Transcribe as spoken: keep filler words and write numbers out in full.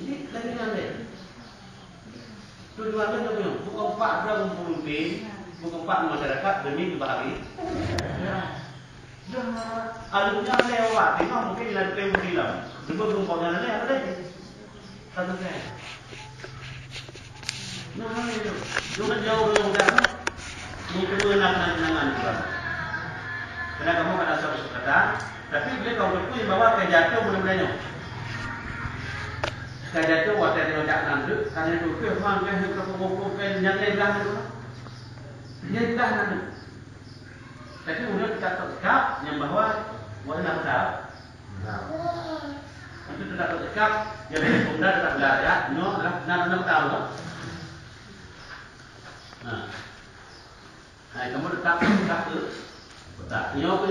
Jadi lagèe nyan deh. Tujuan lôn nyoe, bukon pat droe peumimpin, bukon pat masyarakat demi kebahagiaan. Dah, aleuh nyan lewat, memang mungkin lam peumimpin lam. Sebab rumpok nyan lewat deh. Satu saya. Nah, itu. Jangan jauh dulu dah. Ini kedua nak kenangan juga. Karena kamu kata satu kata, tapi beliau kau berpikir bahwa kejatuh mudah-mudahan. Ka jatuh watèe nyoe jak nan deuek, ka nyan deuek, mangkah nyoe ka peugoh-goh nyang laén blah nan deuek. Nyang blah nan deuek. Tapi ulôn ka teutab nyang bahwa ulôn na peutah. Nah. Untuk teutab teutab, nyang laén pemuda teutab blah ya, nyoe adalah na na peutah. Nah. Hai, kamu teutab teutab tu. Teutab. Nyoe pun